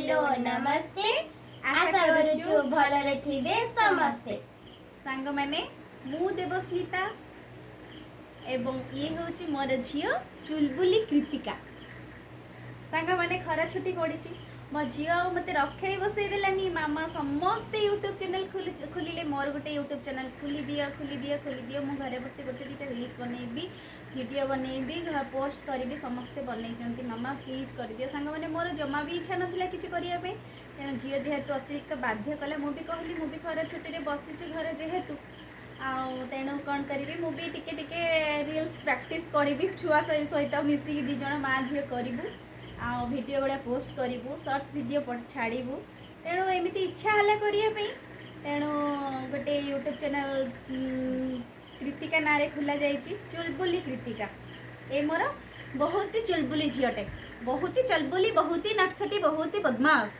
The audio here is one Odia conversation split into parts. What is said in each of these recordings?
ହ୍ୟାଲୋ, ନମସ୍ତେ। ଆଶା କରୁଛୁ ଭଲରେ ଥିବେ ସମସ୍ତେ। ସାଙ୍ଗମାନେ, ମୁଁ ଦେବସ୍ମିତା ଏବଂ ଇଏ ହେଉଛି ମୋର ଝିଅ ଚୁଲବୁଲି କୃତିକା। ସାଙ୍ଗମାନେ, ଖରା ଛୁଟି ପଡ଼ିଛି। ମୋ ଝିଅ ଆଉ ମୋତେ ରଖେଇ ବସେଇ ଦେଲାନି। ମାମା, ସମସ୍ତେ ୟୁଟ୍ୟୁବ୍ ଚ୍ୟାନେଲ୍ ଖୋଲିଲେ, ମୋର ଗୋଟେ ୟୁଟ୍ୟୁବ୍ ଚ୍ୟାନେଲ୍ ଖୋଲି ଦିଅ, ଖୋଲି ଦିଅ, ଖୋଲି ଦିଅ। ମୁଁ ଘରେ ବସି ଗୋଟେ ଦୁଇଟା ରିଲ୍ସ ବନେଇବି, ଭିଡ଼ିଓ ବନେଇବି, ପୋଷ୍ଟ କରିବି। ସମସ୍ତେ ବନେଇଛନ୍ତି, ମାମା ପ୍ଲିଜ୍ କରିଦିଅ। ସାଙ୍ଗମାନେ, ମୋର ଜମା ବି ଇଚ୍ଛା ନଥିଲା କିଛି କରିବା ପାଇଁ। ତେଣୁ ଝିଅ ଯେହେତୁ ଅତିରିକ୍ତ ବାଧ୍ୟ କଲା, ମୁଁ ବି କହିଲି, ମୁଁ ବି ଖରା ଛୁଟିରେ ବସିଛି ଘରେ ଯେହେତୁ, ଆଉ ତେଣୁ କ'ଣ କରିବି, ମୁଁ ବି ଟିକେ ଟିକେ ରିଲ୍ସ ପ୍ରାକ୍ଟିସ୍ କରିବି। ଛୁଆ ସହିତ ମିଶିକି ଦୁଇ ଜଣ ମା ଝିଅ କରିବୁ ଆଉ ଭିଡ଼ିଓ ଗୁଡ଼ା ପୋଷ୍ଟ କରିବୁ, ସର୍ଟସ୍ ଭିଡ଼ିଓ ଛାଡ଼ିବୁ। ତେଣୁ ଏମିତି ଇଚ୍ଛା ହେଲା କରିବା ପାଇଁ। ତେଣୁ ଗୋଟେ ୟୁଟ୍ୟୁବ୍ ଚ୍ୟାନେଲ୍ କୃତିକା ନାଁରେ ଖୋଲା ଯାଇଛି, ଚୁଲବୁଲି କୃତିକା। ଏ ମୋର ବହୁତ ହି ଚୁଲବୁଲି ଝିଅଟେ, ବହୁତ ହି ଚଲବୁଲି, ବହୁତ ହି ନଟଖଟି, ବହୁତ ହି ବଦମାସ।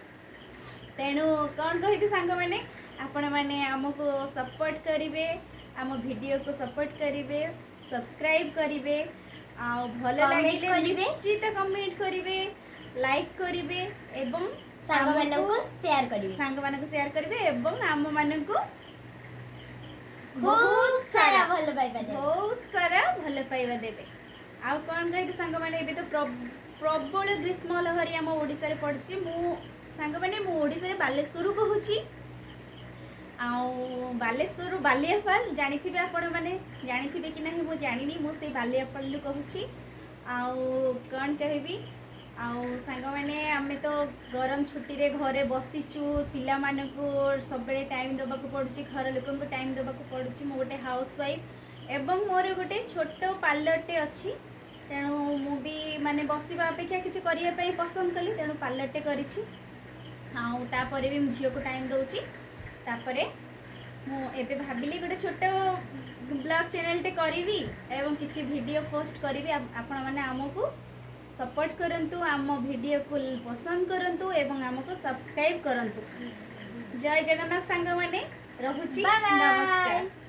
ତେଣୁ କ'ଣ କହିବି ସାଙ୍ଗମାନେ, ଆପଣମାନେ ଆମକୁ ସପୋର୍ଟ କରିବେ, ଆମ ଭିଡ଼ିଓକୁ ସପୋର୍ଟ କରିବେ, ସବସ୍କ୍ରାଇବ୍ କରିବେ ଆଉ ଭଲ Comment ଲାଗିଲେ କରିବେ। ନିଶ୍ଚିତ କମେଣ୍ଟ କରିବେ, ଲାଇକ୍ କରିବେ ଏବଂ ସାଙ୍ଗମାନଙ୍କୁ ଆମକୁ- ସେୟାର କରିବେ। ସାଙ୍ଗମାନଙ୍କୁ ସେୟାର କରିବେ ଏବଂ ଆମମାନଙ୍କୁ ବହୁତ ସାରା ଭଲ ପାଇବା ଦେବେ। ବହୁତ ସାରା ଭଲ ପାଇବା ଦେବେ। ଆଉ କ'ଣ କହିବି ସାଙ୍ଗମାନେ, ଏବେ ତ ପ୍ରବଳ ଗ୍ରୀଷ୍ମ ଲହରୀ ଆମ ଓଡ଼ିଶାରେ ପଡ଼ିଛି। ମୁଁ ସାଙ୍ଗମାନେ, ମୁଁ ଓଡ଼ିଶାରେ ବାଲେଶ୍ୱରରୁ କହୁଛି ଆଉ ବାଲେଶ୍ୱରରୁ ବାଲିଆପାଳ ଜାଣିଥିବେ ଆପଣମାନେ, ଜାଣିଥିବେ କି ନାହିଁ ମୁଁ ଜାଣିନି। ମୁଁ ସେଇ ବାଲିଆପାଳରୁ କହୁଛି। ଆଉ କ'ଣ କହିବି ଆଉ ସାଙ୍ଗମାନେ, ଆମେ ତ ଗରମ ଛୁଟିରେ ଘରେ ବସିଛୁ। ପିଲାମାନଙ୍କୁ ସବୁବେଳେ ଟାଇମ୍ ଦେବାକୁ ପଡ଼ୁଛି, ଘର ଲୋକଙ୍କୁ ଟାଇମ୍ ଦେବାକୁ ପଡ଼ୁଛି। ମୁଁ ଗୋଟେ ହାଉସ୍ ୱାଇଫ୍ ଏବଂ ମୋର ଗୋଟେ ଛୋଟ ପାର୍ଲରଟେ ଅଛି। ତେଣୁ ମୁଁ ବି ମାନେ ବସିବା ଅପେକ୍ଷା କିଛି କରିବା ପାଇଁ ପସନ୍ଦ କଲି। ତେଣୁ ପାର୍ଲରଟେ କରିଛି ଆଉ ତାପରେ ବି ମୁଁ ଝିଅକୁ ଟାଇମ୍ ଦେଉଛି। ତାପରେ ମୁଁ ଏବେ ଭାବିଲି ଗୋଟେ ଛୋଟ ବ୍ଲଗ୍ ଚ୍ୟାନେଲ୍ଟେ କରିବି ଏବଂ କିଛି ଭିଡ଼ିଓ ପୋଷ୍ଟ କରିବି। ଆପଣମାନେ ଆମକୁ ସପୋର୍ଟ କରନ୍ତୁ, ଆମ ଭିଡ଼ିଓକୁ ପସନ୍ଦ କରନ୍ତୁ ଏବଂ ଆମକୁ ସବସ୍କ୍ରାଇବ୍ କରନ୍ତୁ। ଜୟ ଜଗନ୍ନାଥ ସାଙ୍ଗମାନେ, ରହୁଛି। Bye bye. ନମସ୍କାର।